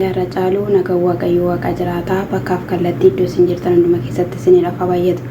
Irra caalu nagaan Waaqayyo Waaqa jiraataa bakkaaf kallattii iddoo isin jirtan hunduma keessatti isiniidhaaf haa baay'atu.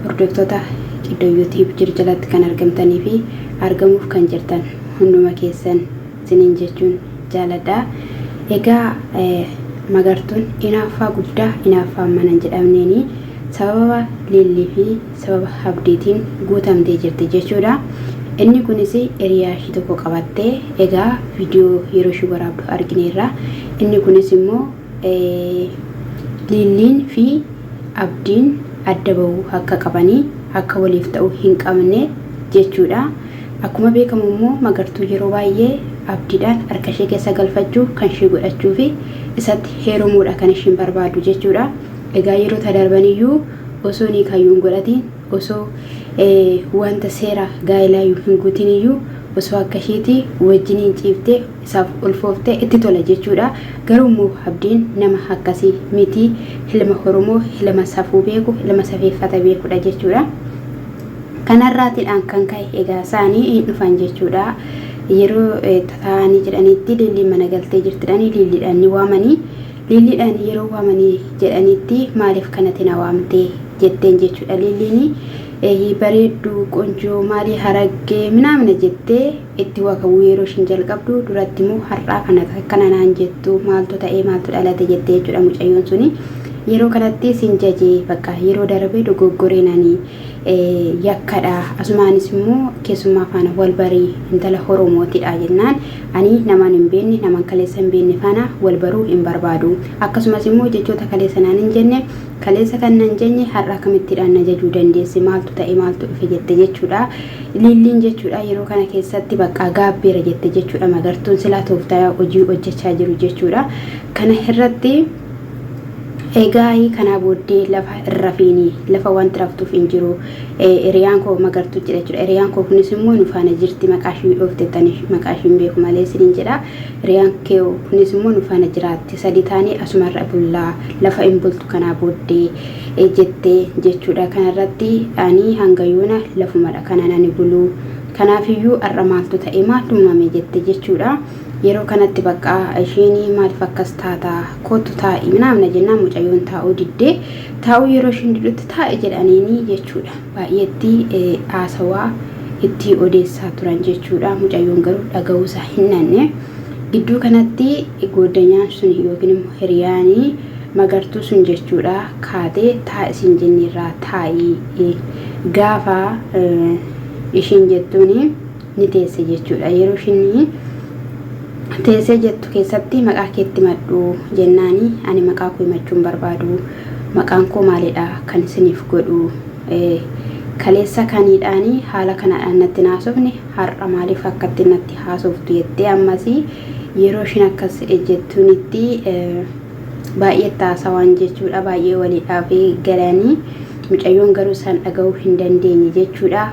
Hordoftoota Qiddoo YouTube jiru jalatti kan argamtanii fi argamuuf kan jirtan hunduma keessan isiniin jechuun jaaladha. Egaa magartuun inaaffaa guddaa inaaffaa mana hin jedhamneeni sababa Liillii fi sababa Abdiitiin guutamtee jirti jechuudha. Inni kunis hiriyaa ishii tokko qabattee egaa viidiyoo yeroo ishii waraabdu argineerra. Inni kunis immoo Liilliin fi Abdiin adda bahuu akka qabanii akka waliif ta'uu hin qabne jechuudha. Akkuma beekamu immoo Magartuu yeroo baay'ee Abdiidhaan harka ishee keessa galfachuu kan ishii godhachuu fi isatti heerumuudha kan ishiin barbaaddu jechuudha. Egaa yeroo darbaniyyuu osoo niikaayyuu hin godhatiin osoo wanta seera gaa'elaayyuu hin guutiniyyuu osoo akka ishiitii wajjiniin ciiftee isaaf ulfooftee itti tola jechuudha. Garuu immoo Abdiin nama akkasii miti. Ilma Oromoo, ilma safuu beeku, ilma safeeffata beekudha jechuudha. Kanarraatiidhaan kan ka'e egaa isaanii hin dhufan jechuudha. Yeroo tataa'anii jedhanitti Liilliin mana galtee jirtidhanii Liilliidhaan ni waamanii. Liilliidhaan yeroo waamanii jedhanitti maaliif kanatti na waamte jetteen jechuudha. Liilliin bareedduu qonjoo maalii haraggee minaamina jettee itti wakawuu yeroo ishiin jalqabdu duratti immoo har'aa kana akkana naan jettu maaltu ta'ee maaltu dhalate jettee jechuudha mucayyoon suni. Yeroo kanatti sin jajee bakka yeroo darbe dogoggoree nani yakkadha asumaanis immoo keessummaa faana wal barii intala Oromootidha jennaan ani namaan hin beekne namaan kaleessa hin beekne faana wal baruu hin barbaadu akkasumas immoo jechoota kaleessa naan hin jenne kaleessa kan nan jenne har'a akkamittiidhaan na jajuu dandeesse maaltu ta'e maaltu dhufe jette jechuudha Liilliin jechuudha yeroo kana keessatti bakka gaabbeera jette jechuudha Magartuun silaa tooftaa hojii hojjechaa jiru jechuudha kana irratti. Egaa kanaa booddee lafa hin rafiini lafa wanti raftuuf hin jiru hiriyaan koo Magartuu jedha jechuudha. Hiriyaan koo kunis immoo nu faana jirti maqaa ishii dhooftettani maqaa ishii hin beeku malee isiniin jedha. Hiriyaan kee kunis immoo nu faana jiraatti sadi taanee asumarra bullaa lafa hin bultu kanaa booddee jettee jechuudha. Kanarratti ani hanga yoona lafumadha kanan ani bulu. Kanaafiyyuu har'a maaltu ta'e maaltu uumame jette jechuudha. Yeroo kanatti bakka isheen maaliif akkas taata kottu taa'i minaamna jennaan mucayyoon taa'uu diddee taa'uu yeroo isheen diddutti taa'i jedhaniini jechuudha. Baay'eetti haasawaa itti odeessaa turan jechuudha. Mucayyoon garuu dhaga'uusaa hin dhanne. Gidduu kanatti gooddanyaan sun yookiin immoo hiriyaanii Magartuu sun jechuudha kaatee taa'i siin jenneerraa taa'i gaafa ishiin jettuuni. ni teesse jechuudha. Yeroo ishiin teessee jettu keessatti maqaa keetti himadhu jennaani ani maqaa koo himachuu hin barbaadu. Maqaan koo maalidha kan isiniif godhu? Kaleessa kaniidhaani haala kanaadhaan natti hin haasofne har'a maaliif akkatti natti haasoftu jettee ammas yeroo ishiin akkas jettuunitti baay'ee itti haasawaan jechuudha. Baay'ee waliidhaaf galanii mucayyoon garuu isaan dhaga'uu hin dandeenye jechuudha.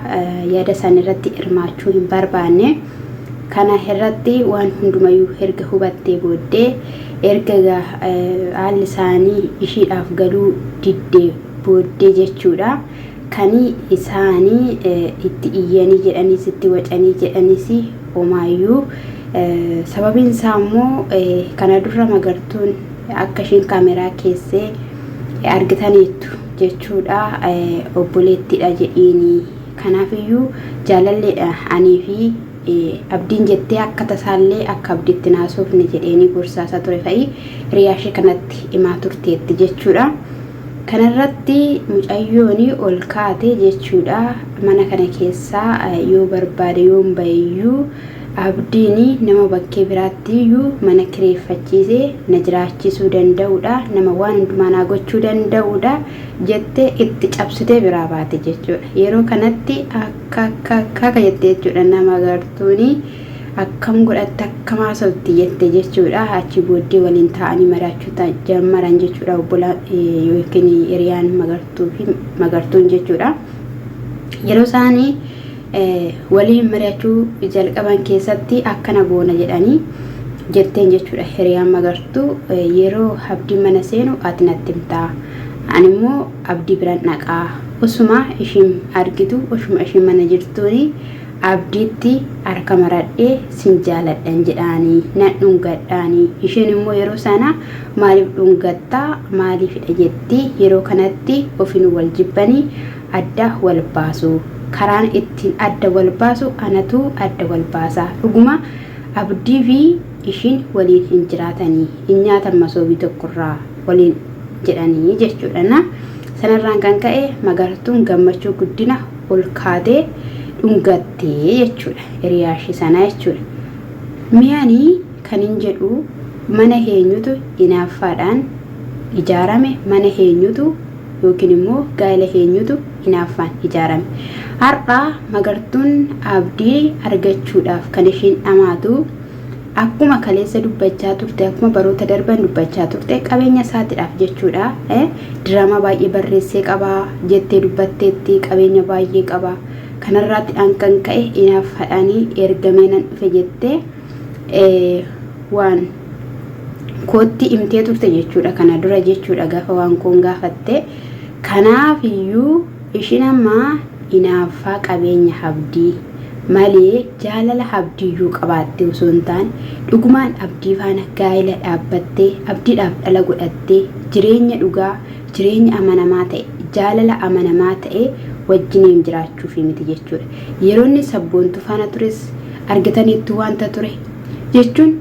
Yaada isaan irratti hirmaachuu hin barbaanne. Kana irratti waan hundumayyuu erga hubattee booddee erga haalli isaanii ishiidhaaf galuu diddee booddee jechuudha. Kan isaanii itti iyyanii jedhaniis itti wacanii jedhaniis homaayyuu sababiin isaa immoo kana dura Magartuun akka isheen kaameraa keessee argitaniittu jechuudha obboleettidha jedhiini kanaafiyyuu jaalalleedha anii fi Abdiin jettee akka tasaallee akka Abdiitti naasofne jedheeni gorsaasa ture fa'i hiriyaa ishee kanatti himaa turteetti jechuudha. Kanarratti mucayyoon ol kaate jechuudha. Mana kana keessaa yoo barbaade yoon baheyyuu Abdiin nama bakkee biraatti iyyuu mana kireeffachiisee na jiraachisuu danda'udha. Nama waan hundumaa naa gochuu danda'udha jettee itti cabsitee biraa baate jechuudha. Yeroo kanatti akka akka akka akka jettee jechuudha nama gartuuni. Akkam godhatte akkam haasofti jette jechuudha. Achi booddee waliin taa'anii mari'achuu jammaran jechuudha obbolaan yookiin hiriyaan Magartuu fi Magartuun jechuudha. Yeroo isaanii waliin mari'achuu jalqaban keessatti akkana goona jedhanii jetteen jechuudha hiriyaan Magartuu yeroo Abdiin mana seenu ati natti himtaa. Ani immoo Abdii biran dhaqaa. Osuma ishiin argitu osuma ishiin mana jirtuuni Abdiitti harka maradhee sin jaaladhan jedhaanii nan dhungadhaanii. Isheen immoo yeroo sana maaliif dhungattaa maaliifidha jetti. Yeroo kanatti ofiin wal jibbanii adda wal baasu. Karaan ittiin adda wal baasu anatu adda wal baasa. Dhuguma Abdii fi ishiin waliin hin jiraatanii. Hin nyaatan masoobii tokkorraa waliin jedhanii jechuudha. Na sanarraan kan ka'e Magartuun gammachuu guddina ol kaatee dhungatte jechuudha. Hiriyaa ishii sanaa jechuudha. Mi'ani kanin jedhu mana eenyutu inaaffaadhaan ijaarame, mana eenyutu yookiin immoo gaa'ela eenyutu inaaffaan ijaarame. Har'a Magartuun Abdii argachuudhaaf kan ishiin dhamaatu akkuma kaleessa dubbachaa turte, akkuma baroota darban dubbachaa turte qabeenya isaatiidhaaf jechuudha. Diraamaa baay'ee barreessee qaba jettee dubbatteetti, qabeenya baay'ee qaba. Kanarraatti an kan ka'e inaaffaadhaanii ergamee nan dhufe jettee waan kootti himtee turte jechuudha kana dura jechuudha gaafa waan koon gaafatte. Kanaaf iyyuu ishiin amma inaaffaa qabeenya Abdii malee jaalala Abdiiyyuu qabaattee osoo hin taane dhugumaan Abdii faana gaa'ela dhaabbattee Abdiidhaaf dhala godhattee jireenya dhugaa jireenya amanamaa ta'e jaalala amanamaa ta'e wajjiniin jiraachuufi miti jechuudha. Yeroo inni Sabboontuu faana tures argitaniittu wanta ture jechuun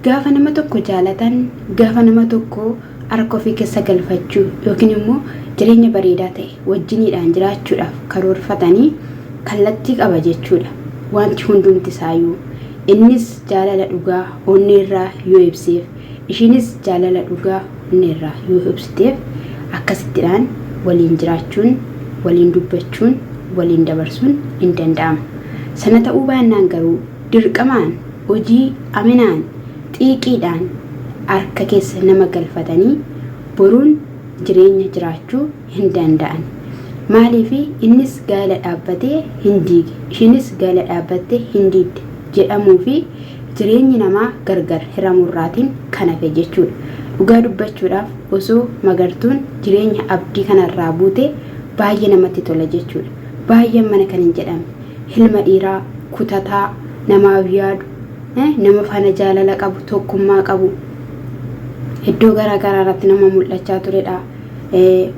gaafa nama tokko jaalatan gaafa nama tokko harka ofii keessa galfachuu yookiin immoo jireenya bareedaa ta'e wajjiniidhaan jiraachuudhaaf karoorfatanii kallattii qaba jechuudha. Wanti hundumti isaayyuu innis jaalala dhugaa onneerraa yoo ibseef ishiinis jaalala dhugaa onneerraa yoo ibsiteef akkasittidhaan waliin jiraachuun waliin dubbachuun waliin dabarsuun hin danda'ama. Sana ta'uu baannaan garuu dirqamaan hojii aminaan xiiqiidhaan harka keessa nama galfatanii boruun jireenya jiraachuu hin danda'an. Maaliif innis gaa'ela dhaabbatee hin diige, ishiinis gaa'ela dhaabbattee hin diigde jedhamuu fi jireenyi namaa gargar hiramurraatiin kan hafe jechuudha. Dhugaa dubbachuudhaaf osoo Magartuun jireenya Abdii kanarraa buute baay'ee namatti tola jechuudha. Baay'ee mana kan hin jedhamne. Ilma dhiiraa kutataa, namaaf yaadu, nama faana jaalala qabu, tokkummaa qabu, iddoo garaa garaa irratti nama mul'achaa turedha.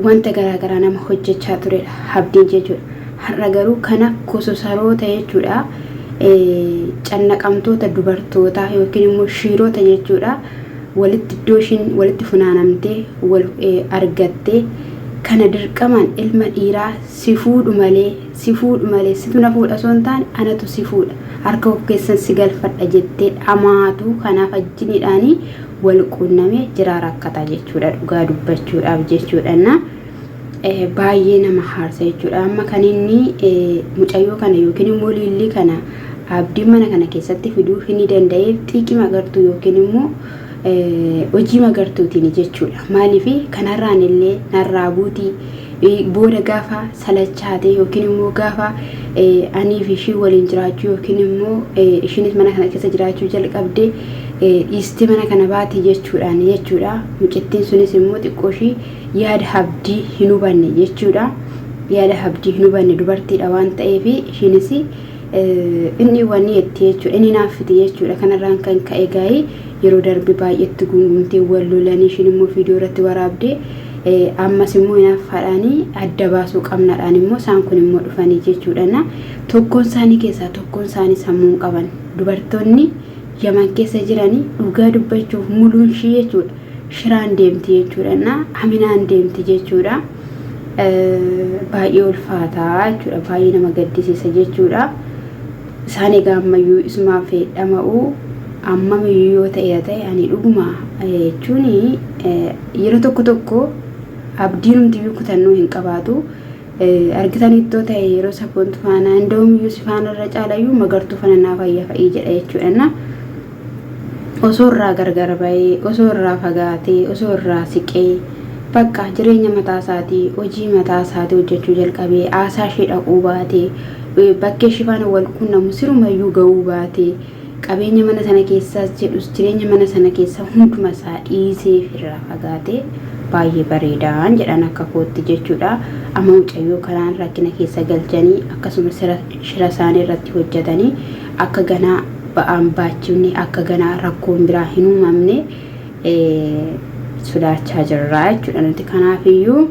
Wanta garaa garaa nama hojjechaa turedha Abdiin jechuudha. Har'a garuu kana kososaroota jechuudha. Cannaqamtoota dubartootaa yookiin immoo shiirota jechuudha. Walitti iddoo ishiin walitti funaanamtee wal argattee kana dirqamaan ilma dhiiraa si fuudhu malee si fuudhu malee situ na fuudha osoo hin taane anatu si fuudha harka of keessan si galfadha jettee dhamaatu kanaaf ajjiniidhaanii wal quunnamee jiraa rakkata jechuudha dhugaa dubbachuudhaaf jechuudha na baay'ee nama haarsa jechuudha. Amma kan inni mucayyoo kana yookiin immoo liillii kana Abdiin mana kana keessatti fiduu hin danda'eef xiiqii Magartuu yookiin immoo hojii Magartuutiin jechuudha. Maaliif kanarraan illee narraa buutii booda gaafa salachaate yookiin immoo gaafa anii fi ishii waliin jiraachuu yookiin immoo ishiinis mana kana keessa jiraachuu jalqabde dhiistee mana kana baati jechuudhaan jechuudha. Mucittiin sunis immoo xiqqoo ishii yaada Abdii hin hubanne jechuudha. Yaada Abdii hin hubanne dubartiidha waan ta'eef ishiinis inni wanni jetti jechuudha. Inni naaffiti jechuudha. Kanarraan kan ka'e gaa'ii yeroo darbe baay'eetti gungumtee wal lolanii ishiin immoo viidiyoo irratti waraabdee ammas immoo hinaaffaadhaanii adda baasuu qabnaadhaan immoo isaan kun immoo dhufanii jechuudha. Tokkoon isaanii keessaa tokkoon isaanii sammuu hin qaban. Dubartoonni Yaman keessa jiranii dhugaa dubbachuuf muluun ishii jechuudha. Shiraan deemti jechuudha. Na aminaan deemti jechuudha. Baay'ee ulfaataa jechuudha. Baay'ee nama gaddisiisa jechuudha. Isaan egaa ammayyuu isumaaf dhama'uu ammamiyyuu yoo ta'e ta'e ani dhuguma jechuun yeroo tokko tokko abdiinumtiyyuu kutannoo hin qabaatu. Argitaniittoo ta'e yeroo Sabboontu faana indoomiyyuu si faana irra caalayyuu Magartuu faana naaf ayya fa'ii jedha jechuudha. Osoo irraa gargar ba'ee, osoo irraa fagaatee, osoo irraa siqee bakka jireenya mataa isaatii, hojii mataa isaatii hojjechuu jalqabee, haasaa ishee dhaquu baatee, bakkee ishee faana wal quunnamu sirumayyuu ga'uu baatee, qabeenya mana sana keessaas jedhus jireenya mana sana keessaa hunduma isaa dhiisee irraa fagaatee baay'ee bareedaan jedhan akka kootti jechuudha. Amma mucayyoo kanaan rakkina keessa galchanii akkasuma shira isaanii irratti hojjetanii akka ganaa ba'aan baachifne akka ganaa rakkoon biraa hin uumamne sodaachaa jirra jechuudha nuti kanaafiyyuu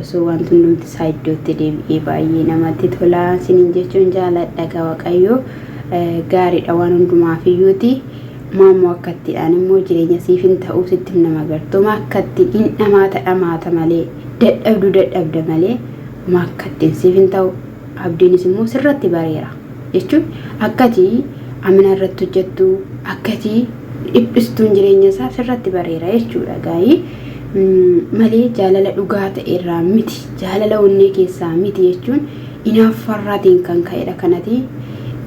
osoo wanti hundumti isaa iddootti deebi'ee baay'ee namatti tola isiniin jechuun jaaladha gaa waaqayyo gaariidha waan hundumaafiyyuuti maammoo akkattiidhaan immoo jireenya siif hin ta'uu sitti nama gartuma akkattiin hin dhamaata dhamaata malee dadhabdu dadhabda malee ma akkattiin siif hin ta'u abdiinis immoo sirratti bareera jechuun akkati amina irratti hojjettu akkati dhiphistuun jireenya isaa sirratti bareera jechuudha gaa'ii malee jaalala dhugaa ta'e irraa miti jaalala onnee keessaa miti jechuun inaaffarraatiin kan ka'edha kanati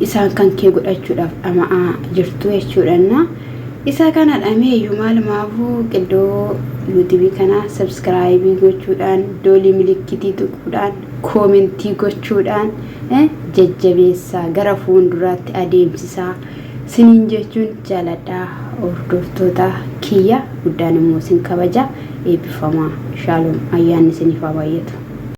isaan kan kee godhachuudhaaf dhama'aa jirtu jechuudhanna isa kana dhameeyyu maalumaafuu qiddoo yuutuubii kana sabskraayibii gochuudhaan doolii milikkitii tuquudhaan koomentii gochuudhaan jajjabeessaa gara fuulduraatti adeemsisaa siniin jechuun jaaladha hordoftoota kiyya guddaan immoo sin kabaja eebbifamaa shaaloom ayyaanni isiniif haa baay'atu.